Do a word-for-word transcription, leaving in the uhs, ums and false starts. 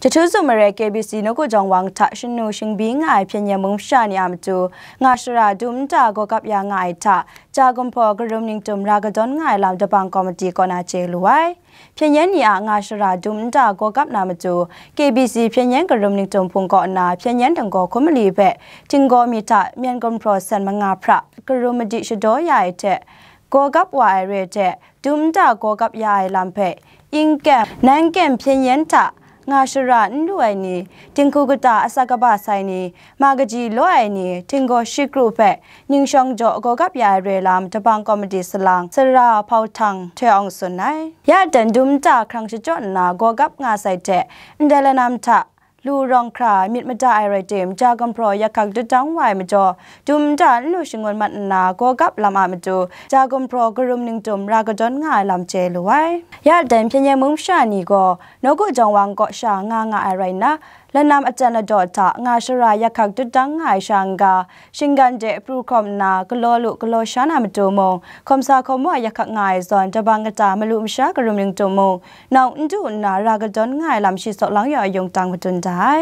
Jahtu tsun marai K B C nawku jawng wang hta shanu shingbi nga ai hpyen yen mung masha ni a matu nga shara dum nta gawgap ya nga ai hta, ja gumhpraw karum ningtum ra kadawn nga ai lam dabang komiti kaw na chye lu ai. Hpyen yen ni a nga shara dum nta gawgap na matu, K B C hpyen yen karum ningtum hpung kaw nna hpyen yen dinggaw hkum mali hpe tinggaw mi hta myen gumhpraw sen manga hpra karum madi shadaw ya ai hte, gawgap wa ai re hte dum nta gawgap ya ai lam hpe, yingkem, nangkem hpyen yen hta nga shara n lu ai ni, dinghku kata asak kaba sai ni, ma kaji law ai ni, tinggaw shikru hpe ningshawng jaw gawgap ya ai re lam dabang komiti salang, sara hpau htang htoi awng tsun ai. Ya dan dum nta hkrang shachyaw nna gawgap nga sai hte, ndai lanam hta lu rawng hkra myit mada ai rai tim, ja gumhpraw yakhak dut dang wa ai majaw, dum nta n lu shangun mat nna gawgap lam a matu, ja gumhpraw karum ningtum ra kadawn nga ai lam chye lu ai. Ya dan hpyen yen mung masha ni gaw, nawku jawng wang kaw sha nga nga ai rai nna, lanam aten ladaw hta nga shara yakhak dut dang nga ai sha n-ga, shinggan de pru hkawm nna galaw lu galaw sha na matu mung, hkawm sa hkawm wa yakhak nga ai zawn, dabang kata malu masha karum ningtum mung, nawng n du nna ra kadawn nga ai lam shi saw lang yaw ayung tang madun da ai.